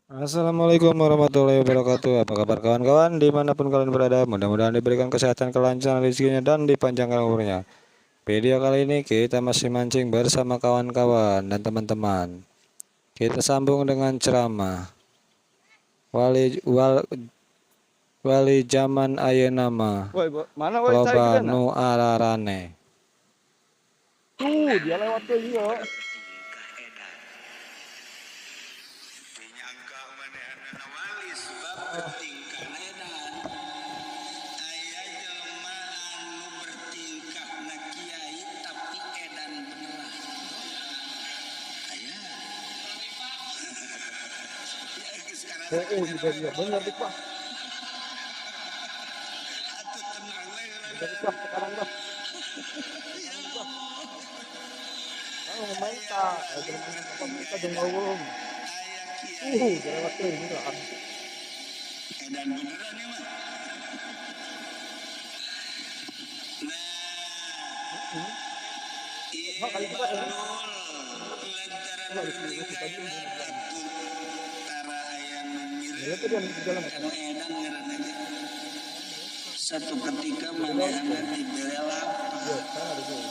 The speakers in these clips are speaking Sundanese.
Assalamualaikum warahmatullahi wabarakatuh. Apa kabar kawan-kawan dimanapun kalian berada? Mudah-mudahan diberikan kesehatan, kelancaran rezekinya, dan dipanjangkan umurnya. Video kali ini kita masih mancing bersama kawan-kawan dan teman-teman. Kita sambung dengan ceramah Wali wal, wali zaman ayeuna mah. Woi, mana woi cai Loba kita nu araraneh. Tuh, dia lewat tuh iya. Nyangka manehna wali sebab bertingkah edan. Aya jelema anu bertingkahna kiai tapi edan beneran. Aya. Ya geus Oh, juga dia bener dik, Pak. Atuh tenang we. Bener dik, Pak, sekarang bah. Kalau main tak, apa main tak jeung ngawung. Aya kiai Dia lewat tuh ini kan. Edan beneran ya mah. Nah, Mak kali kita ieu lantaran Enggak, di sini, bertingkah tadi edan atuh tara aya nu Dia tuh dia di jalan. Kanu edan ngaranna ge. Satu ketika manehna dibere lapar. Iya, sana di sini.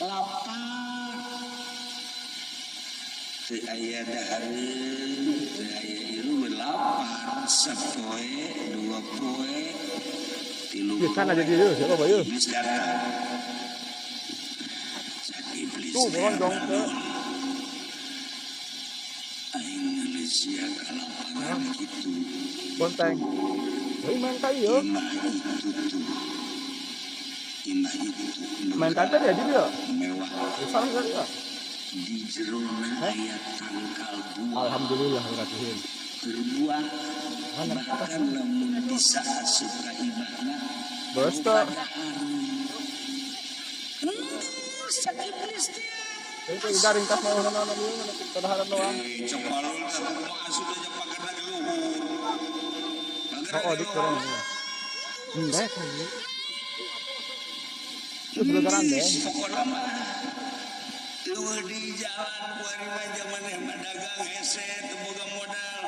Lapar. Teu aya dahareun, teu aya ieu lapar sapoe, dua poe, tilu Iya, sana poe. jadi dia, siapa Bayu? Iblis datang. Saat iblis Tuh, boronjong ke. Aing ngeuleuh sia kalaparan kitu. Bonteng. Hei, main kai yo. Imah itu tuh. Imah itu Main kai teh dia dia. Mewah. Di sana kan ya. Di jerona aya tangkal buah. Alhamdulillah ratuhin. Berbuah. Mana? Bahkan lamun bisa asup ka imahna. Basta. Sak iblis teh. Ini garing tas mau nana nana mana tadaharan doang. Eh, cok balul teh kumaha asup aja pagarna ge luhur. Oh, dik kurang. Enggak kali. Itu belajaran deh. Pokokna mah leuwih di jalan kuari mah maneh mah dagang hese teu boga modal.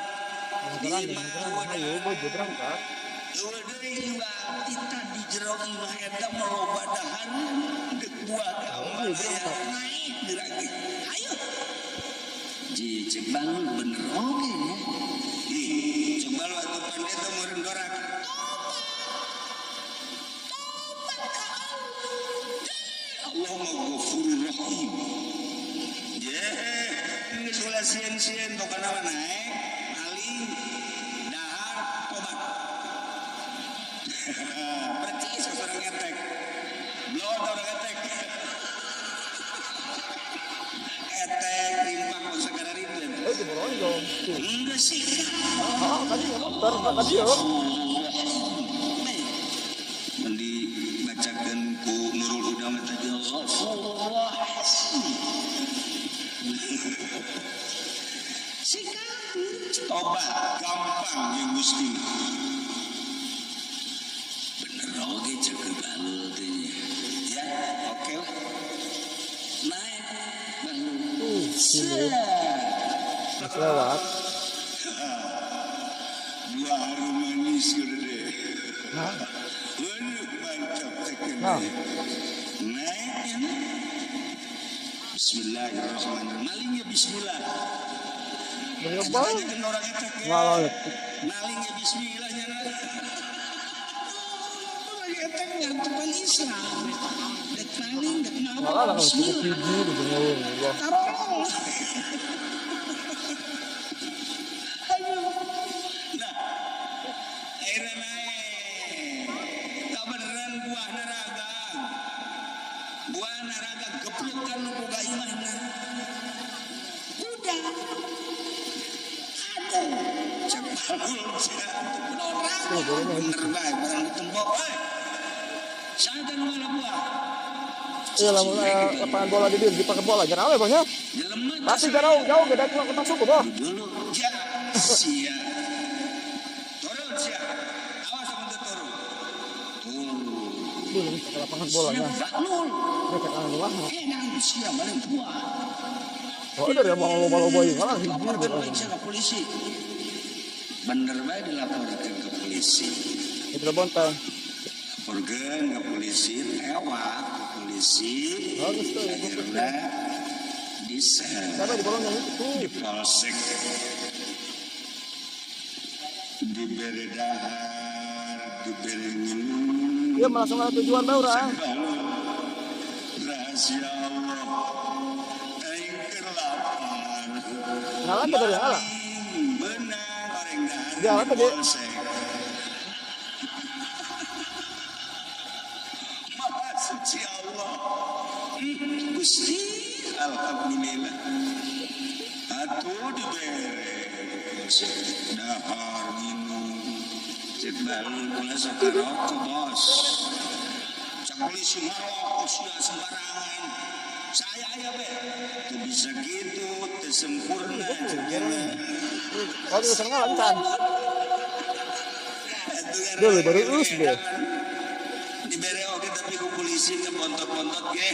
Belajaran, belajaran. Ayo, bojo berangkat. Leuwih deui jual tita di jero imah eta mah loba dahareun deuk buah gampang aya naik geura ge. Hayu. Ji cek balul bener oge nya. Ih, cek balul atuh pan eta meureun dorak. Tobat ka Allah. Allah mah Ghafurur Rahim. Ye, geus ulah sieun-sieun pokona mah naek, maling, dahar, tobat. Percis ka urang etek. Blot urang etek. Etek rimpak mun sagara ribet. Eh, itu boronjong. Tuh. Geus sih. Oh, tadi motor tadi yo. Mun dibacakeun ku Nurul Huda mah tadi Ghafurur Rahim. Si kafir tobat gampang jeung Gusti mah. Bener oge cek balul teh nya. Ya, oke lah. Naik balul. Tuh, sini. Mas lewat. Dua hari manis gede. Nah, Waduh, mantap tekan. Nah. Naik ini. Bismillahirrahmanirrahim. Malingnya bismillah. Bener apa? Tanyakeun orang etek ya. Ngalah. Malingnya bismillahnya. Orang etek ngantupan Islam. Dek maling, dek Ngalah mabok, lah kalau cukup bismillah. hiji di bengong. Wah, Tarolong. Aduh. Nah, akhirnya naik. Tak beneran buah naragang. Buah naragang geplukan nu boga imahna. Udah. Aduh. Cek balul jatuh. Tuh, bolehnya Bener bae barang ditembok. Hei. Saya nu ngala buah. Iya lah, lapangan bola di dia dipakai bola jangan bang ya. Jelema Pasti jauh jauh gak ada masuk kok. Dulu ja sia. Turun sia. Awas amun teu turun. Turun. Belum ke lapangan bolanya. Sia baklul. Mereka kalah doang. Edan sia maling buah. Oh, dari mau loba-loba ini malah hiji Laporkeun bola. bae sia ka polisi. Bener bae dilaporkeun ke polisi. Itu bonteng. Laporkeun ke polisi, tewak ke polisi. Bagus tuh, akhirnya di sel. Siapa di bolong yang itu tuh? Di polsek. Diberi dahar, diberi minum. Iya, langsung ada tujuan bae urang. Rahasia Allah. Aing keur lapar. Ngalah teh dari ngalah. Beunang oreng dahar Jalan di tadi. polsek. Maha suci Allah. Gusti, alhamdulillah. Atuh dibere polsek dahar minum. Cek baru kula sok rokok bos. Cak polisi ngarokok sia sembarangan. Saya aya be. Teu bisa gitu, teu sempurna. Oh, itu seneng can. Dulu baru us be. Dibere oge tapi ku polisi ke bontot-bontot ge.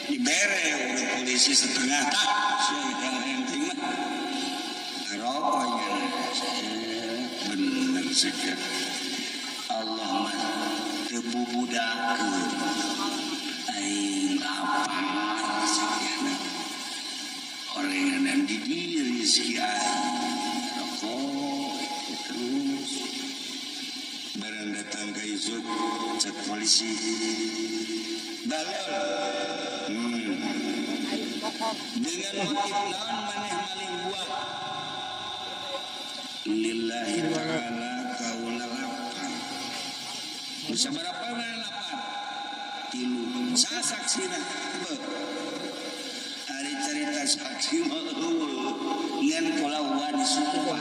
Dibere udah polisi setengah tah. Sia henteng mah. Ngarokok nya. Bener sih Allah mah teu bubudakeun. Aing lapar sakiana. Orengan di dieu rezeki aing. Rokok terus. Barang datang ke isuk cek polisi. Balol. Dengan motif naon maneh maling buah. Lillahi ta'ala kaula lapar. Bisa berapa maneh lapar? Tilu. Saha saksina? Beuh. Ari cerita saksi mah eueuh. Ngan kula wani sumpah.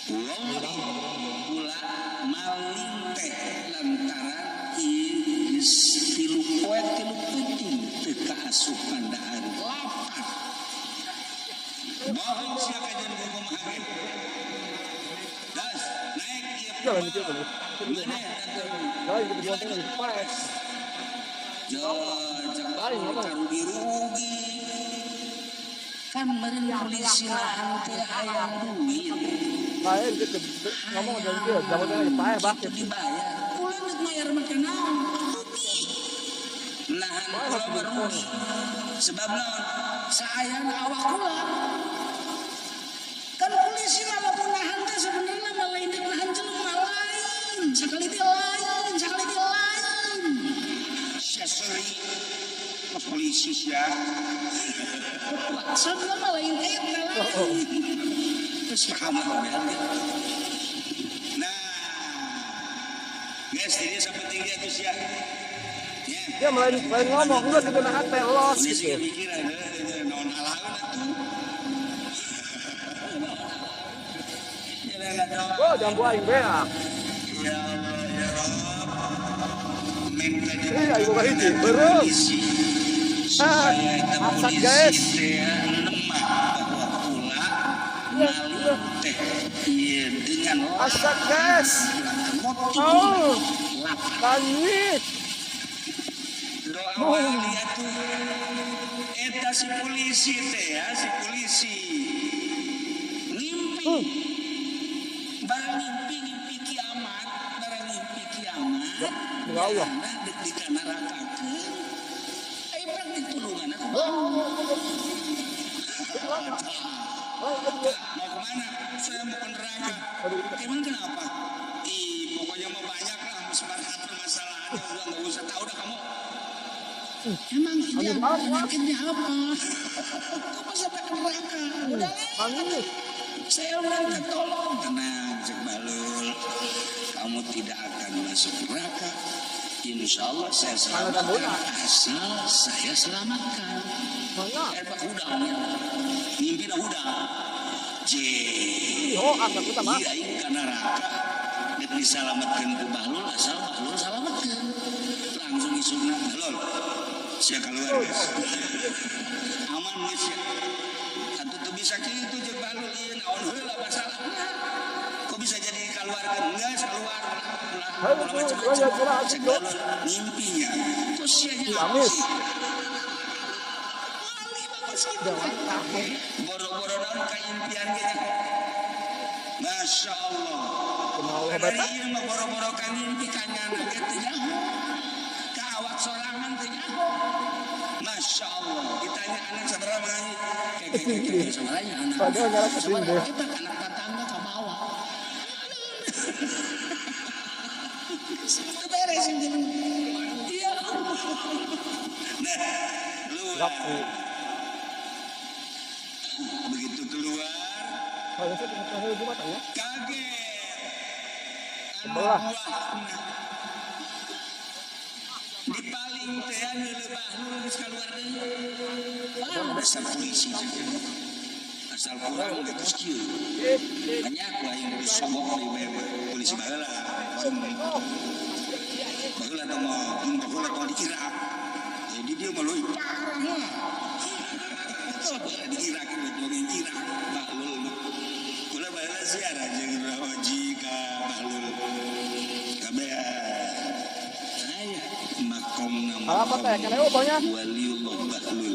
Wallahi kula maling teh lantaran ieu geus 3 poe 3 peuting teu kaasupan dahar lapar. Bohong sia kajian ku kumaha ge. Das naik ieu Jalan itu tuh. maneh datang. Lain gitu bonteng lagi paes. Lain ngomong. Rugi-rugi. Kan meureun polisi nahan teh hayang duit. Lain gitu ngomong dari dia, jabatan lagi paeh bah. Itu dibayar. Kula geus mayar make naon? Rugi. Nahan kula mah rugi. Sebab naon? Saayana awak kula. Kan polisi mah lamun nahan teh sebenarnya mah lain deuk nahan jelema lain. Sakali teh lain, sakali teh lain. Sia seuri. Polisi sia. Maksudna mah lain eta lain. Terus paham lah kabeh. Nah, guys, jadi sapenting dia tuh sia. Ya. Dia lain lain ngomong, enggak gitu nahan teh los Polisi gitu. mikiran naon halaun atuh. Oh, jambu aing beak. Ya Allah, ya Rabb. Minta Eh, aing boga hiji, beureum. polisi supaya eta Asak, polisi guys. teh lemah bahwa kula maling teh ieu dengan Asak, guys. motif Oh, lapar. langit. Doa wali atuh eta si polisi teh ya, si polisi ngimpi. Barang ngimpi ngimpi kiamat, barang ngimpi kiamat. Ya Allah. Nyana deuk dikanarakakeun. Ai prak ditulungan aku. Pak, mau kemana? Saya mau ke neraka. Emang kenapa? Ih, pokoknya mau banyak lah, sembarang permasalahannya udah nggak usah tahu dah kamu. Emang ini penyakitnya apa? Kok mau sampai ke neraka? Udah lah, Langit. saya minta tolong. Tenang, Cek Balul. Kamu tidak akan masuk neraka. Insya Allah saya selamatkan. Asal saya selamatkan. Mana? Pak hudang ya. Mimpi dah hudang. J. Oh, asak utama. Iya, aing ka neraka. Dek disalametkeun ku Bahlul, asal Bahlul salametkeun. Langsung isukna Bahlul. Sia keluar guys. Aman geus ya. Atuh teu bisa kitu jeung Bahlul ieu naon heula masalahna. Kok bisa jadi keluarkeun? Geus keluar. Ulah Ayo, ulah ayo, ayo, macam-macam. ayo, Cek ayo. Bahlul mimpinya. Kok sia Ih, nyaho amis. sih? Wali mah kos kitu. Boro-boro naon kaimpian ge nyaho. Masya Allah. Kumaha Ari ieu mah boro-boro ka ngimpi ka nyana ge teu nyaho. Ka awak sorangan teu nyaho. Masya Allah. Ditanya anak sabaraha mengaji? Keke sabaranya anak. Padahal ngarah ke sini deh. Eta anak tatangga ka bawah. Itu beres ini. Iya. Nah, keluar. Begitu keluar, kaget. Sebelah. Di paling teh leuleuh Bahlul geus kaluar deui. Wah, dasar polisi asal kurang geus kieu. Banyak wae yang disogok deui bae polisi baheula. Baheula tong baheula tong dikira. Jadi dia mah leuwih parah mah. Baheula dikira kieu bae dikira Bahlul mah. Kula baheula ziarah jeung Haji ka Bahlul. Kabeh aya makomna Apa teh? Kana banyak. Waliullah Bahlul.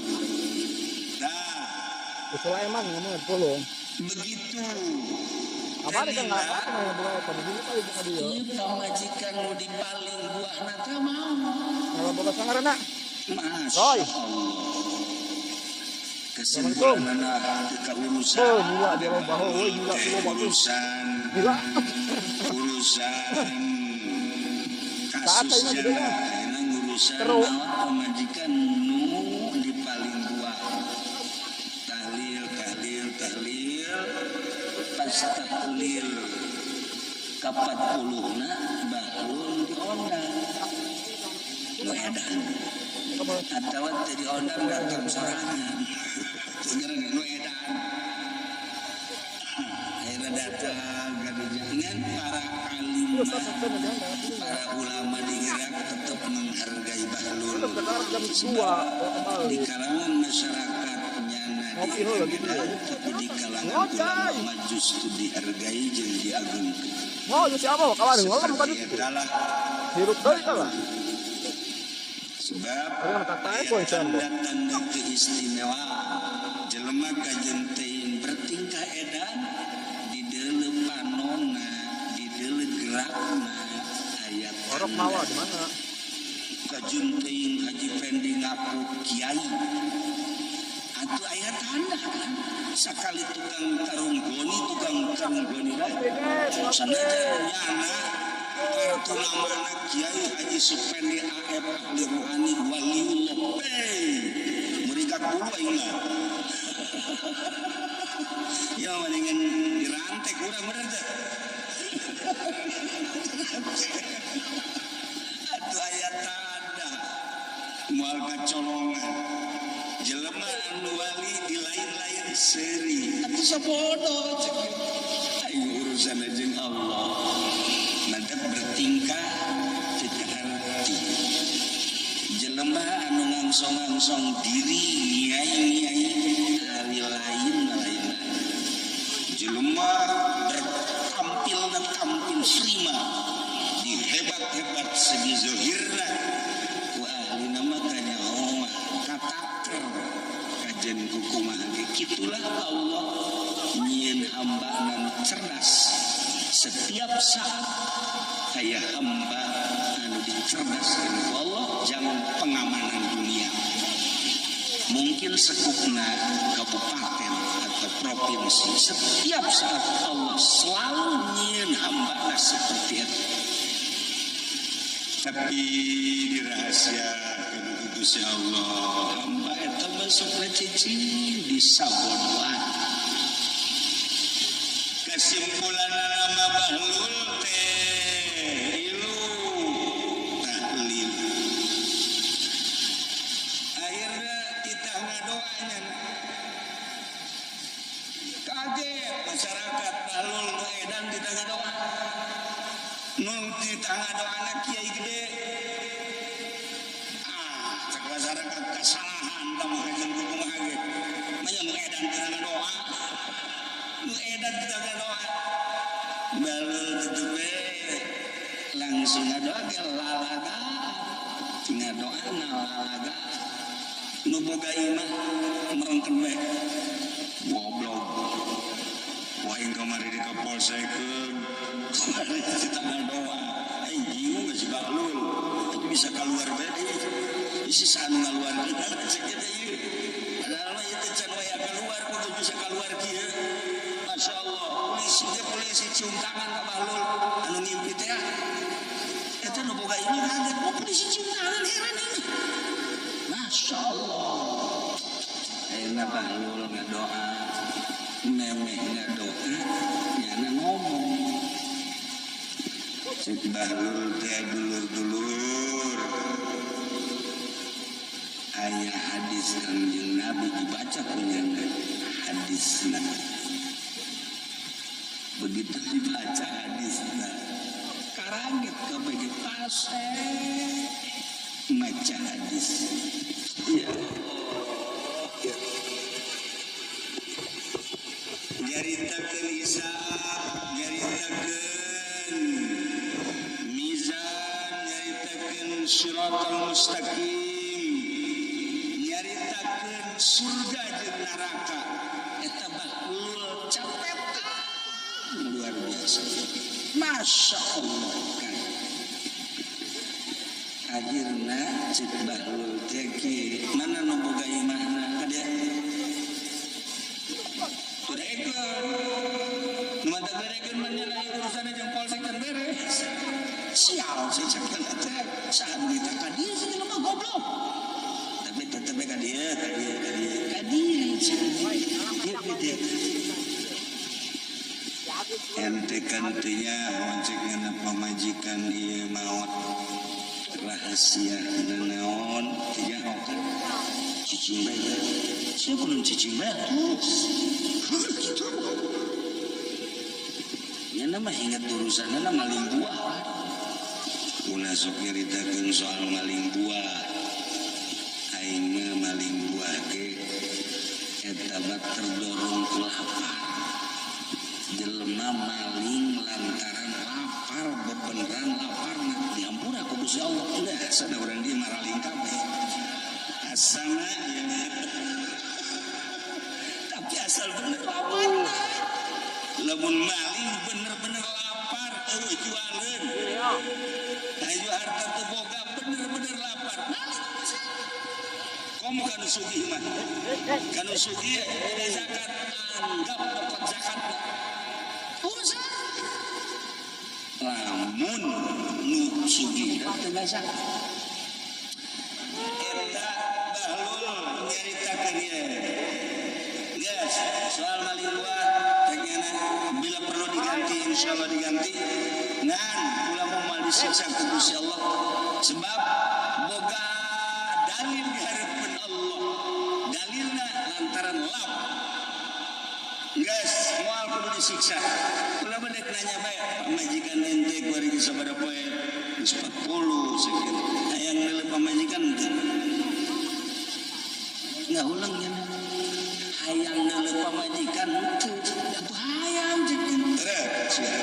Nah, Sulaiman ngomong tolong. Begitu. Apa nih kan nggak apa yang buka apa di sini kali buka dia. Ieu pamajikan nu dipaling buahna teh mau. Kalau buka sangarana. Masya Roy. Allah. Kesimpulanna teu kaurusan. Oh, gila dia mau bahu, woi gila semua bagus. Urusan Gila. Urusan Saat kasus ini jana gedenya. ayeuna ngurusan Teruk. naon pamajikan nu dipaling buah. Tahlil, tahlil, tahlil. Pas tahlil ka 40-na Bahlul diondang. Nu edan. Atawa teu diondang datang sorangan. Sebenarnya nu edan. Akhirnya datang ka dinya ngan para alim para ulama di Irak tetap menghargai Bahlul. Jam 2 Sebab kembali. di kalangan masyarakatnya Ngopi heula gitu ya. tapi di kalangan Ngocai. ulama justru dihargai jeung diagungkeun. Mau si apa kawan ngolem tadi. Seperti adalah Hirup deui kalah. sebab Tapi kan tatanya poin sambo. tanda-tanda keistimewaan jelema kajen teuing bertingkah edan di deuleu panonna, di deuleu gerakna aya Orok mawa di mana? Kajen teuing Haji Pendi ngaku kiai. Atuh aya tanda kan sakali tukang karung goni bae. Sanajan nyana kartu namana Kiai Haji Supendi AF Ahli Ruhani Waliullah. Hey, mereka bulu aing mah. Ya mendingan dirantek urang bener teh. Atuh aya tanda moal kacolongan. Jelema anu wali di lain-lain seuri. Atuh sabodo cek. Ayo urusan jeung Allah. Mantap bertingkah teu kaharti. Jelema anu ngangsong-ngangsong diri ngiai-ngiai ari lain lain. Jelema bertampil dan tampil prima di hebat-hebat segi zohirna ku ahli nama kanyaho kataker kajen kukumaha ge kitulah Allah nyieun hamba nan cerdas setiap saat aya hamba anu dicerdaskeun ku Allah jangan pengamanan dunia mungkin sekupna kabupaten atau provinsi setiap saat Allah selalu nyieun hamba seperti itu tapi dirahasiakeun ku Gusti Allah hamba eta mah sok cicing disabodoan kesimpulan nama Bahlul teh ilu tahlil akhirnya kita ngadoanya kaget masyarakat Bahlul nu edan kita ngadoa nu kita ngadoana kiai gede ah cek masyarakat kesalahan tah kajen kumaha ge manya nu edan kita ngadoa nu edan kita ngadoa Bahlul tetep we langsung ngadoa ge lalaga ngadoa na lalaga nu boga imah merengkeun we goblok. Wah Aing kamari di kapolsekeun kamari di tanggal doa aing bingung geus Bahlul itu bisa keluar bae deui isi sanu ngaluarkeun cek teh ieu padahal mah ieu teh can waya keluar kudu bisa keluar kieu. Masya Allah polisi ge polisi cium tangan ka Bahlul anu ngimpi teh eta nu boga ini kaget oh polisi cium tangan heran ini. Masya Allah ayeuna Bahlul ngadoa memeh ngadoa nyana ngomong cek Bahlul teh dulur-dulur aya hadis Kangjeng Nabi dibaca punyana hadisna begitu dibaca hadisna karanget kabeh pase maca hadis ya Allah nyaritakeun hisab nyaritakeun mizan nyaritakeun siratal mustaqim nyaritakeun surga jeung neraka eta Bahlul capetan luar biasa. Masya Allah kan akhirna cek Bahlul teh mana nu boga imahna ka dia turekeun nu mata berekeun mah nya lain urusanna jeung polsek can beres sial sih cek teh saha nu ditah ka dieu sih mah goblok tapi tetep ka dieu ka dieu ka dieu ka dieu ieu dieu ente kantinya wancek ngana pamajikan ieu maot rahasia naon tiga oke cicing bae sia kudu cicing bae tuh gitu nya mah ingat urusanna maling buah ulah sok nyaritakeun soal maling buah aing mah maling buah ge eta mah terdorong ku lapar jelema maling lantaran lapar bebeneran lapar diampura ku Gusti Allah udah sada urang dieu maraling kabeh asana ya tapi asal bener lapar lamun maling bener-bener lapar eueuh jualeun hayu harta teu boga bener-bener lapar maling komo kanu sugih mah kanu sugih zakat anggap pokok zakat urusan lamun nu sugih teu zakat eta Bahlul nyaritakeun ieu geus soal maling buah teh bila perlu diganti insyaallah diganti ngan ulah moal disiksa ku Gusti Allah sebab boga dalil di hareupeun Allah dalilna lantaran lap geus moal kudu disiksa ulah bedek nanya bae pamajikan ente kuari geus sabaraha poe geus 40 sekian hayang neuleuh pamajikan teu ngahuleng nya hayang neuleuh pamajikan teu atuh hayang jeung teu sia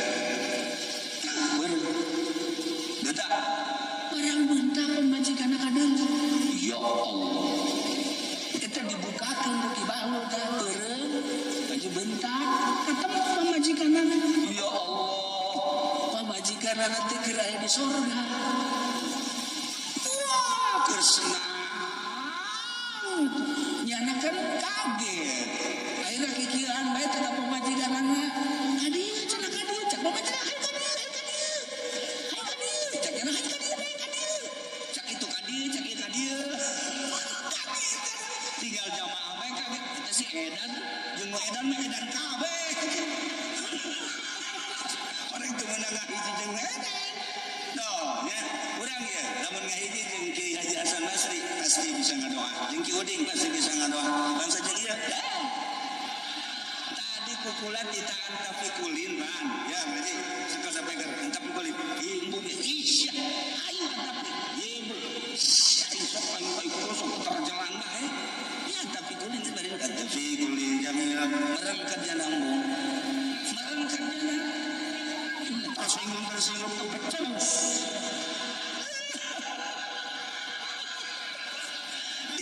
bener barang bentak pamajikanna kadeuleuh ya Allah eta dibukakeun ku Ki Bahlul teh eureun baju bentak ketemu pamajikanna ya Allah pamajikanna teh keur aya di surga wah keur senang nyana kan kaget akhirnya kikieuan bae teh ka pamajikanna ka dieu cenah ka dieu cak pamajikan hayu ka dieu hayu ka dieu hayu ka dieu cak nyana hayu ka dieu hayu ka dieu cak itu ka dieu cak ieu ka dieu kaget tinggal jamaah bae kaget eta si edan jeung nu edan mah edan kabeh orang teu meunang ngahiji jeung edan noh nya urang ieu lamun ngahiji jeung Ki Haji Hasan Basri pasti bisa ngadoa jeung Ki Uding pasti bisa ngadoa bangsa jeung ieu tadi pukulan ditaan tapi kulin ban ya ngaji sakal sampai ke tapi kulin imbung isya ayo tapi imbung sok ayo ayo sok terjalan bae ya tapi kulin bari tapi kulin jamil merengket janambung merengket janambung tersinggung tersinggung kepecah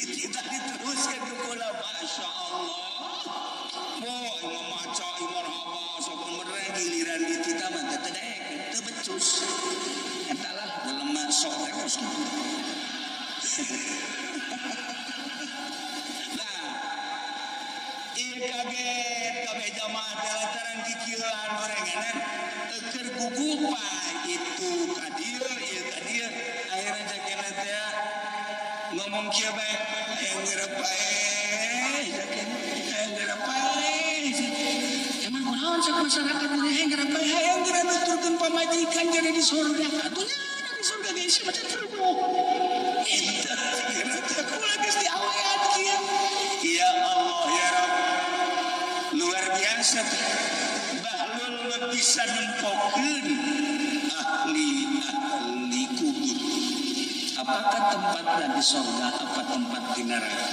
tidak diteruskan ke kula Masya Allah. Boy, memaca marhaba sok Gorengan di kita mah teu daek, teu becus. Eta lah jelema sok teh kos kitu. Nah, ieu kaget kabeh jamaah teh lantaran kikieuan gorenganan keur gugupan itu ka dieu ieu ka dieu akhirna jakena teh ngomong kieu bae hayang geura paeh jakena hayang geura paeh. Emang kunaon cek masyarakat ini hayang geura paeh hayang geura nuturkeun pamajikan jadi di surga atuh nya di surga ge isi macan kerupuk eta geura teh kula geus diawean kieu. Ya Allah ya Rabb, luar biasa Bahlul bisa nempokeun ahli-ahli kubur. Apakah tempatnya di surga apa tempat di neraka?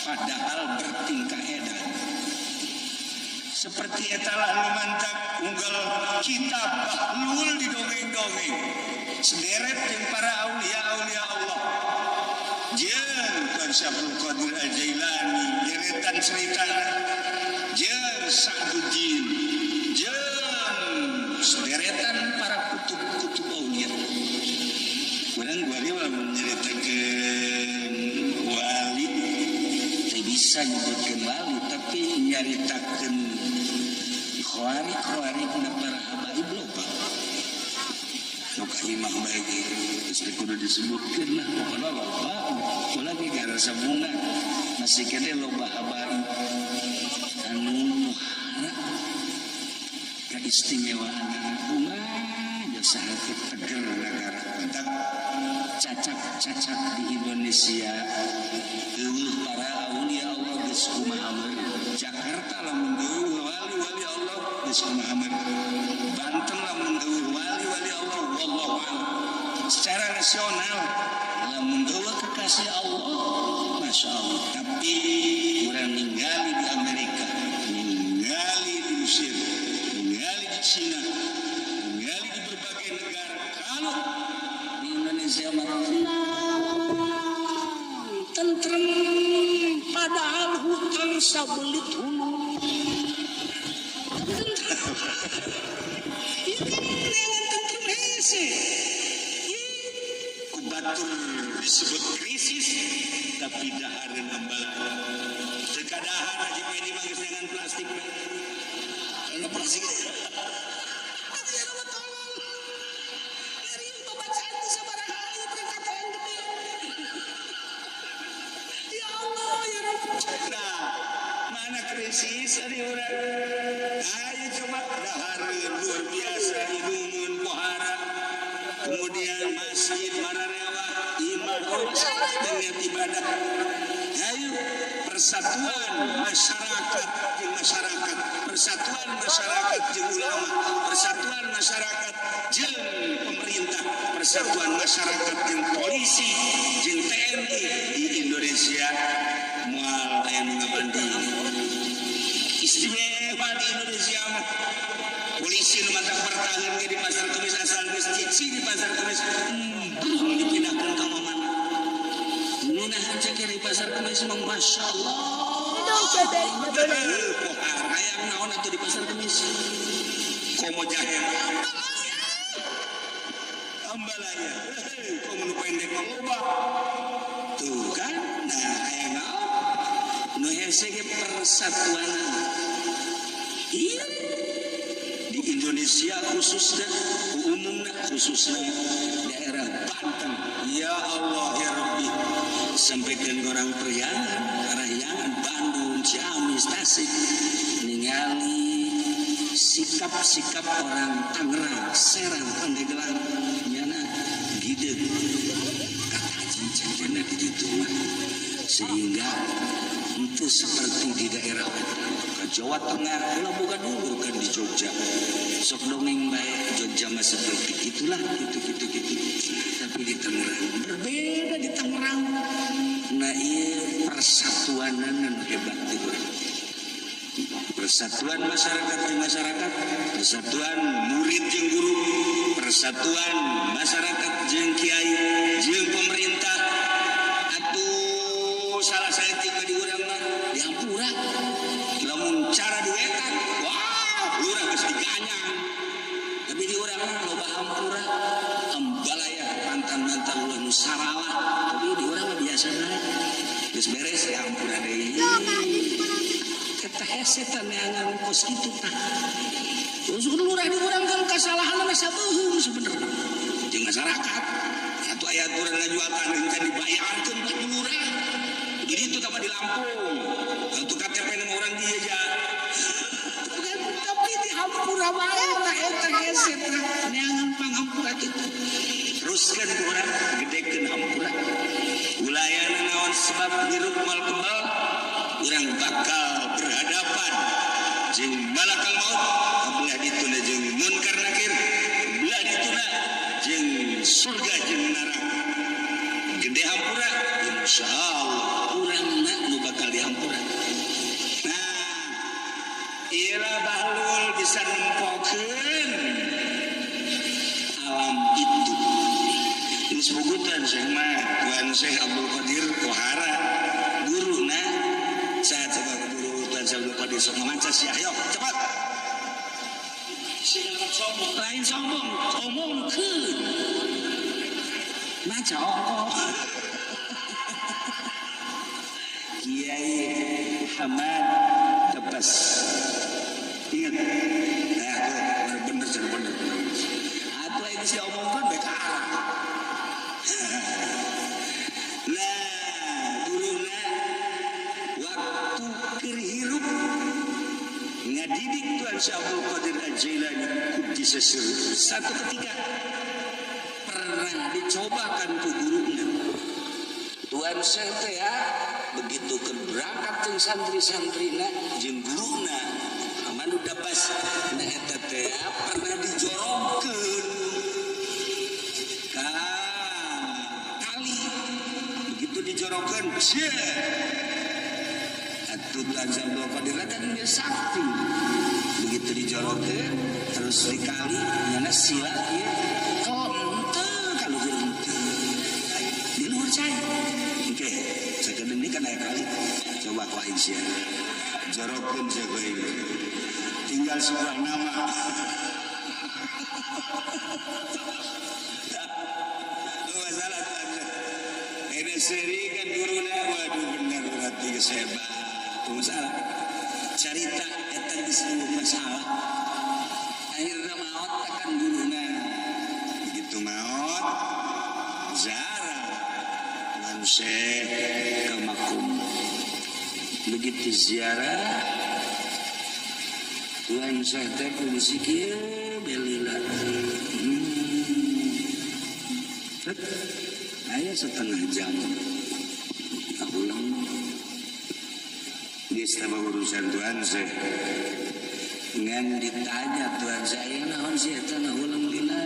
Padahal bertingkah edan. Seperti etalah lumantak unggal kitab Bahlul didongeng-dongeng. Sederet jeung para aulia-aulia Allah. Jeung Tuan Syekh Abdul Qadir Al-Jailani deretan ceritana. Jeung Sa'duddin, jeung sederetan para kutub-kutub aulia. Urang wali lamun nyaritakeun wali teu bisa nyebutkeun wali tapi nyaritakeun khawarik-khawarik na para habaib loba. Sok imah bae ge geus kudu disebutkeun lah pokona loba. Ulah ge garasa bunga masih keneh loba habaib anu muhara keistimewaan bunga jasa hati teger negara tentang cacak-cacak di Indonesia eueuh para aulia Allah geus kumaha Jakarta lamun eueuh wali-wali Allah geus kumaha Banten lamun eueuh wali-wali Allah wallahu a'lam. Secara nasional lamun eueuh kekasih Allah Masya Allah. Tapi urang ningali di Amerika, ningali di Mesir, ningali di Cina, ningali di berbagai negara. Kalau di Indonesia mah tenang, tentrem, padahal hutang sabelit hulu. Tentrem. Ieu kan neangan tentrem hese. Ku batur disebut krisis tapi dahareun ambalaya. Teu kadahar Haji Pedi mah geus neangan plastik we. Karena plastik. Nah, mana krisis ari urang? Ayo coba dahareun luar biasa idumun pohara. Kemudian masjid mararewa, imah dengan ibadah. Ayo persatuan masyarakat jeung masyarakat, persatuan masyarakat jeung ulama, persatuan masyarakat jeung pemerintah, persatuan masyarakat jeung polisi, jeung TNI di Indonesia moal aya nu ngabanding. Istimewa di Indonesia mah. Polisi nu matak bertahan ge di Pasar Kemis asal geus cici di Pasar Kemis brung dipindahkeun ka mana. Ngunahan ceker di Pasar Kemis mah Masya Allah. Pohara hayang naon atuh di Pasar Kemis. Komo jahe ambalaya. Komo nu pendek mah loba. Tuh kan, nah hayang naon? Nu hese ge persatuan. Iya. Di Indonesia khususnya, umumnya khususnya daerah Banten. Ya Allah ya Rabbi, sampaikan orang Priangan, Parahyangan, Bandung, Ciamis, Tasik, ningali sikap-sikap orang Tangerang, Serang, Pandeglang, nyana gideug kata haji cendana di ditu mah. Sehingga itu seperti di daerah wetan. Ke Jawa Tengah, ulah boga dulu kan di Jogja. Sok dongeng bae Jogja mah seperti itulah, gitu gitu gitu. Tapi di Tangerang berbeda di Tangerang. Nah, ieu persatuanan hebat di urang. Persatuan masyarakat jeung masyarakat, persatuan murid jeung guru, persatuan masyarakat jeung kiai, jeung pemerintah. Atuh salah saeutik di urang mah dihampura. Lamun cara diwetan, wah, lurah geus diganyang. hampura ambalaya mantan-mantan ulah nu saralah tapi di urang mah biasa bae geus beres ya hampura deui eta hese teh neangan kos kitu tah terus lurah di urang kan kasalahanna sabeuheung sebenarnya jeung masyarakat satu aya aturan ngajual tanah can dibayarkeun ku lurah jadi itu tambah di Lampung untuk KTP nama orang dia ya tapi di hampura bae tah eta hese tah neangan panghampura kitu teruskeun ku urang gedekeun hampura ulayana naon sebab hirup moal kebal urang bakal berhadapan jeung malakal maut belah dituna jeung munkar nakir belah dituna jeung surga jeung neraka gede hampura insyaallah urangna nu bakal dihampura. Nah ieu bahlul bisa nempokeun alam itu geus bugutan Syekh mah Tuan Syekh Abdul Qadir Kohara guruna saat coba guru Tuan Syekh Abdul Qadir sok ngamanca sia ayo cepat lain sombong omongkeun maca ongkoh Kiai Hamad Tebas ingat nah tuh bener bener atuh geus diomongkeun bae ka arah. Nah guruna waktu keur hirup ngadidik Tuan Syekh Abdul Qadir Al-Jailani Quddisa sirruh satu ketika pernah dicobakan ku guruna Tuan Syekh teh ya begitu berangkat jeung santri-santrina jeung guruna amanu dabas nah eta teh pernah dijorongkeun ka kali begitu dijorongkeun sia atuh Tuan Syekh Abdul Qadir kan dia sakti begitu dijorongkeun terus dikali nyana sila ieu kalau henteu di luhur cai oke sakedeung kan aya kali coba ku aing sia jorokkeun sia ku aing tinggal sebuah nama masalah Tuan ini seri kan guruna waduh bener berarti geus hebat masalah carita eta geus masalah akhirna maot akan guruna begitu maot zara Tuan Syekh ke makum begitu ziarah Tuan Syekh teh fungsi kieu belila aya setengah jam ulang geus tambah urusan Tuan Syekh ngan ditanya Tuan saya naon sih eta ngahuleng lila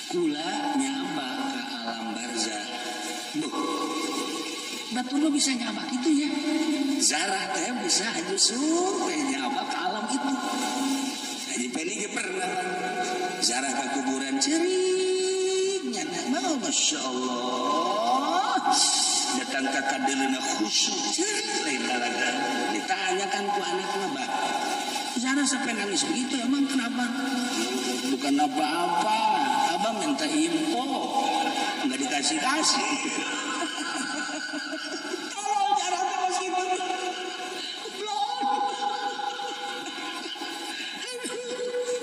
kula nyaba ka alam barzah buh batur bisa nyaba gitu ya zarah teh bisa justru nyaba ke alam itu Haji Peni ge pernah zarah ka kuburan ceurik nyana mah Masya Allah datang ka kadeuleuna khusyuk ceurik lain lalagan ditanyakan ku anakna bah zarah sampai nangis begitu emang kenapa bukan apa-apa abang minta info nggak dikasih-kasih tolong jarang terus gitu belum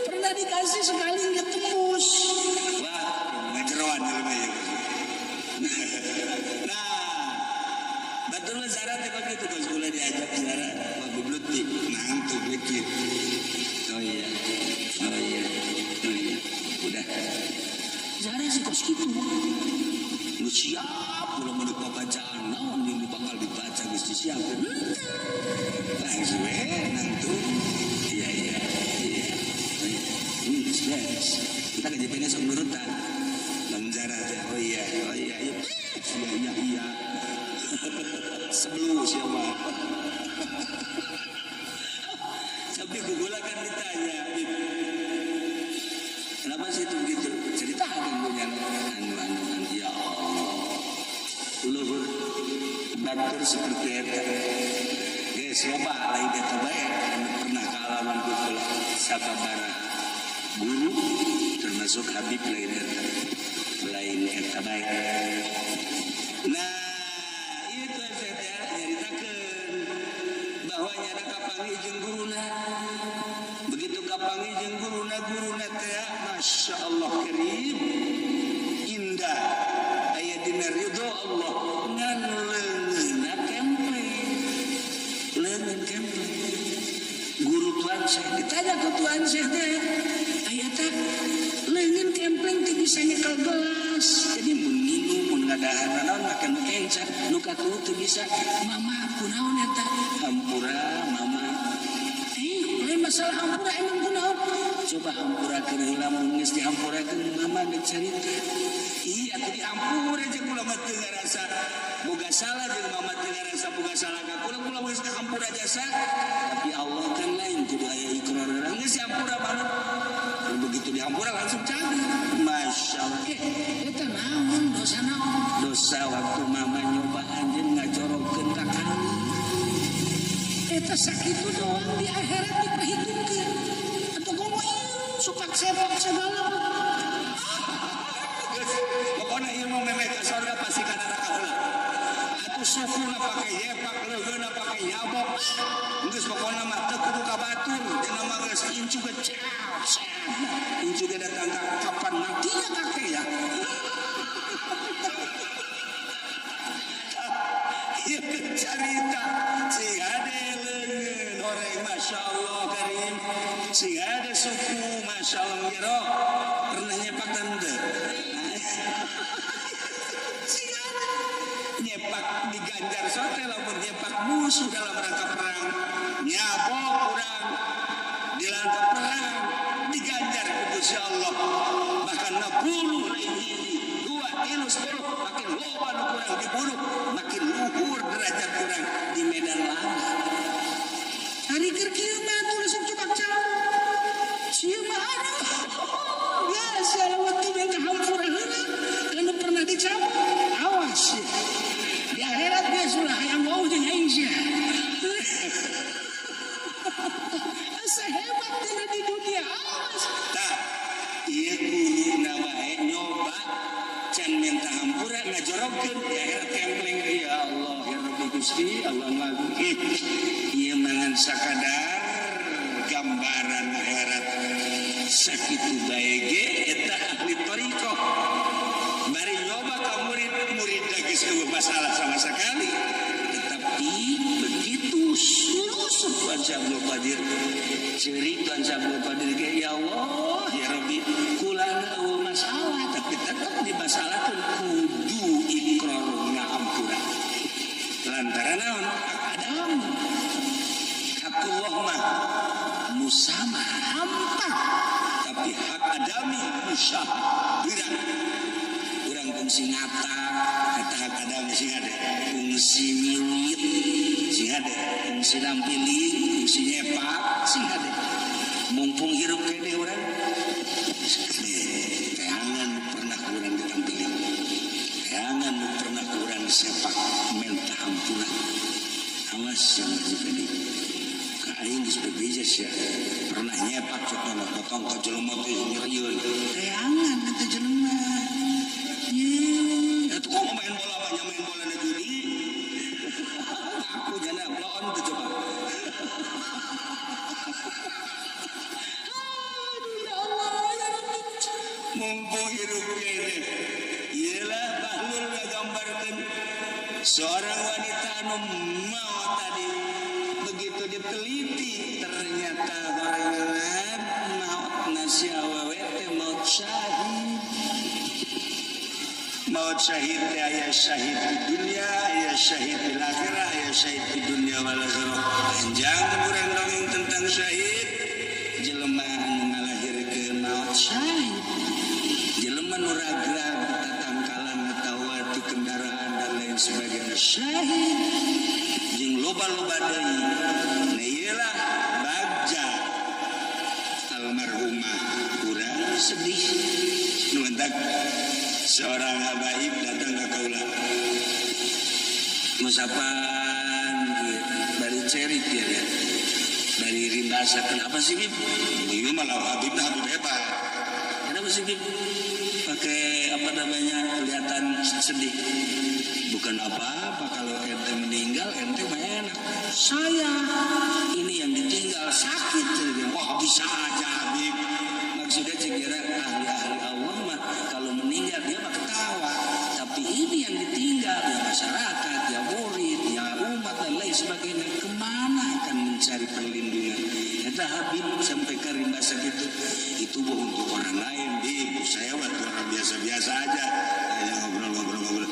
pernah dikasih sekali nggak tembus wah ngejeroan ya. Nah betul Zara teh begitu kalau sekolah diajak Zara wah goblok ngantuk mikir oh iya oh iya oh iya udah Zara sih kos gitu lu siap belum ada pembacaan naon yang bakal dibaca geus disiapkeun langsung we nangtung iya iya iya geus beres kita ke JPN sok nurutan lamun Zara teh oh iya oh iya iya iya iya sebelum siapa tapi gugula kan ditanya kenapa sih itu begitu ceritakan punya anu anu anu ya Allah luhur batur seperti eta geus loba lain eta bae pernah kaalaman ku kula sababaraha guru termasuk Termasuk Habib lain eta. Lain eta bae. Nah, itu teh nyaritakeun bahwa nyana kapanggih jeung guruna. Begitu kapanggih jeung guruna, guruna teh Masya Allah karim indah aya dina ridho Allah ngan leungeunna kempleng. Leungeun kempleng. Guru Tuan Syekh ditanya ke Tuan Syekh teh aya teh leungeun kempleng teh bisa nyekel gelas. Jadi mun nginum mun ngadahar naon make nu enca nu katuhu teu bisa. Mama kunaon eta? Hampura mama. Lain masalah hampura emang kunaon? Coba hampurakeun heula mun geus dihampurakeun mama geus carita. Iya atuh dihampura jeung kula mah teu ngarasa boga salah jeung mama teu ngarasa boga salah ka kula, kula geus hampura jasa. Tapi Allah kan lain kudu aya ikrar urang geus dihampura banget. Begitu dihampura langsung cager. Masya Allah. Eta naon dosa naon? Dosa waktu mama nyoba anjeun ngajorogkeun ka kali. Eta sakitu doang di akhirat diperhitungkeun. Atuh komo ieu supak sepak segala. Pokona ieu mah memeh ka sorga pasti ka neraka heula. Atuh sukuna pake yepak, leugeuna pake nyabok. Geus pokona mah teu kudu ka batur, dina mah geus incu ge ceau, ceau. Incu ge datang ka kapan matinya kakek ya. Ieu carita sing ade leungeun oreng Masya Allah karim, sing ade suku Masya Allah jero pernah nyepak tante. Sing ade nyepak diganjar sote lamun nyepak musuh dalam rangka perang, nyabok urang di rangka perang diganjar ku Gusti Allah, bahkan 60 lain 2, 3, 10 makin loba nu kurang dibunuh, makin luhur derajat kurang di medan laga. Hari keur kieu mah tulis cubak cau. Sieu mah aduh. Biasa lewat tu minta hampura heula kana pernah dicabut. Awas ya. Di akhirat dia sudah hayang wau jeung aing sia. Asa hebat dina di dunia. Awas. Tah, ieu guruna bae nyoba can minta hampura ngajorogkeun di akhirat kempleng. Ya Allah ya Rabbi Gusti Allah lagu ieu mangan sakadar gambaran akhirat sakitu bae ge eta ahli thariqah bari nyoba ka murid-murid geus eueuh masalah sama sekali, tetapi begitu sulusup Tuan Syekh Abdul Qadir ceurik Tuan Syekh Abdul Qadir ge ya Allah ya Rabbi kula eueuh masalah tapi tetap dimasalahkeun kudu ikrar ngahampura lantaran naon hak Adam hakullah mah musama hampa tapi hak adami musyah wirang urang kungsi ngata eta hak adami sing ada kungsi nyiwit sing ada kungsi nampiling kungsi nyepak sing ada mumpung hirup kene urang teangan pernah kurang ditampiling teangan pernah kurang sepak minta hampura awas yang wajib ka aing geus bebeja sia pernah nyepak contohna datang ka jelema teh nyerieun teangan eta jelema ye atuh kok main bola banyak main bola na judi aku jana bloon teh coba. Aduh ya Allah ya Rabbi mumpung hirup kene iyalah bahlul ngagambarkeun seorang wanita anu maot tadi begitu diteliti ternyata gorengan maot nasi awewe teh maot syahid. Maut syahid teh aya syahid di dunia, aya syahid di akhirah, aya syahid di dunia wal akhirah. Panjang urang dongeng tentang syahid. Jelema anu ngalahirkeun maut syahid. Jelema nu ragrag tatangkalan atawa ti kendaraan dan lain sebagainya syahid. Jeung loba-loba deui. Nah ieu lah bagja almarhumah urang sedih. Nu mentak seorang habaib datang ke kaula musapan bari cerik ya bari rimbasa kenapa sih Bib? Ini malah Habib, Habib hebat. Kenapa sih Bib? Pakai apa namanya kelihatan sedih. Bukan apa-apa kalau ente meninggal ente mah enak. Saya ini yang ditinggal sakit. Wah bisa aja Habib. Maksudnya kira ahli-ahli Allah mah kalau meninggal dia mah ketawa. Tapi ini yang ditinggal ya masyarakat, ya murid, ya umat dan lain sebagainya. Kemana akan mencari perlindungan? Kata Habib sampai ke rimba segitu. Itu untuk orang lain, Bib. Saya waktu orang biasa-biasa aja. Hanya ngobrol-ngobrol.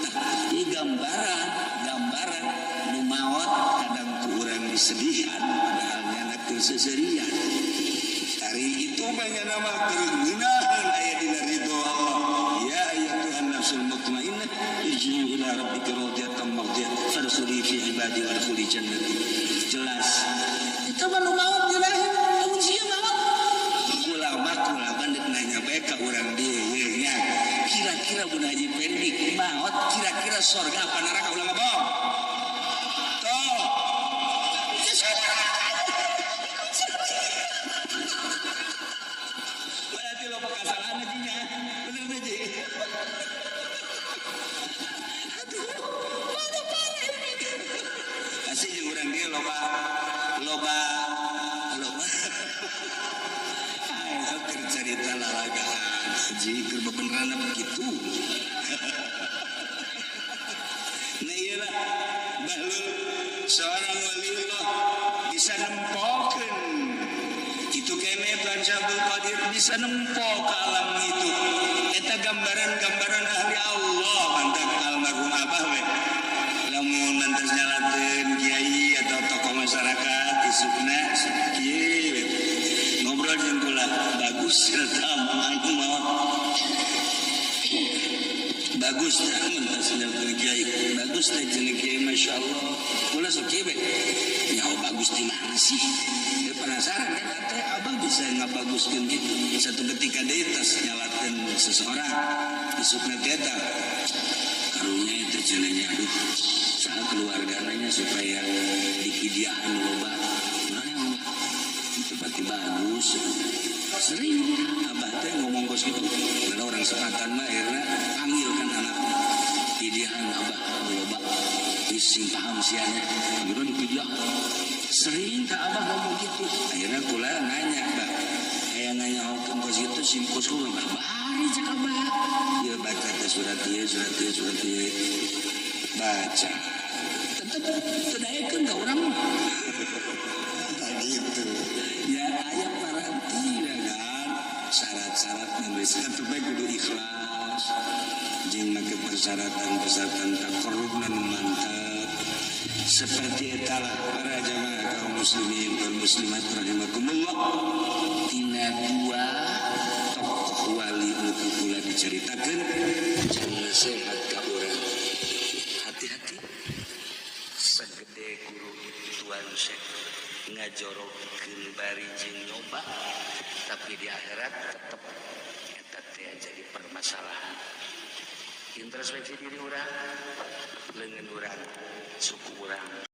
Ini gambaran nu maot kadang kurang disedihan padahal nyana keseserian. Hari itu banyak nama kerengenahan aya dina ridho Allah. Ya ayyatuhan nafsul mutmainnah irji'i ila rabbika radiyatan mardiyah fadkhuli fi ibadi wadkhuli jannati. Jelas. Itu mah nu maot ngeunaheun, lamun sia maot. Ulama dek nanya bae ka urang dieu nya. Kira-kira Bun Haji Pendi maot kira-kira sorga apa neraka ulah ngabong. Tuh. Berarti loba kasalahan nya. Bener teh Ji. Aduh, mana parah ini. Kasih jeung urang dieu loba loba loba. Ayo keur carita lalagaan haji keur bebeneran begitu. Nah iyalah Bahlul seorang waliullah bisa nempokeun itu kene Tuhan Syekh Qadir bisa nempo ke alam itu. Eta gambaran-gambaran ahli Allah mantap almarhum abah we. Lamun mantas nyalateun kiai atau tokoh masyarakat isukna kieu we. Ngobrol jeung kula bagus eta anu maot. Bagus dah mentas nyalateun kiai. Bagus teh jeung kiai masyaallah. Kula sok kieu we. Nyaho bagus di mana sih? Dia penasaran kan teh abah bisa ngabaguskeun gitu. Satu ketika deui tas nyalateun seseorang isukna teh eta karunya itu cenah aduh saha keluargana supaya dipidiahan loba. Urang itu pasti bagus. Sering abah teh ngomong kos gitu. Karena orang sepatan mah akhirnya panggil kan anak pidiahan abah loba. Sing paham sianya akhirnya dipidiahan. Sering tak abah ngomong gitu. Akhirnya kula nanya bah, kayak nanya hukum kos gitu sim kos kula bah bari cek abah. Dia baca teh surat ieu surat ieu surat ieu. Baca. Tetep teu daekeun ka urang mah. Gitu. Ya aya parantina kan syarat-syarat nulis tetep bae kudu ikhlas. Jeung make persyaratan-persyaratan taqarrubna nu mantep. Seperti etalah para jamaah kaum muslimin wal muslimat rahimakumullah. Tina dua tokoh wali nu kula dicaritakeun jang nasihat ka urang. Hati-hati segede guru Tuan Syekh ngajorokeun bari jeung nyoba tapi di akhirat tetep eta teh jadi permasalahan. Introspeksi diri urang, leungeun urang, suku urang.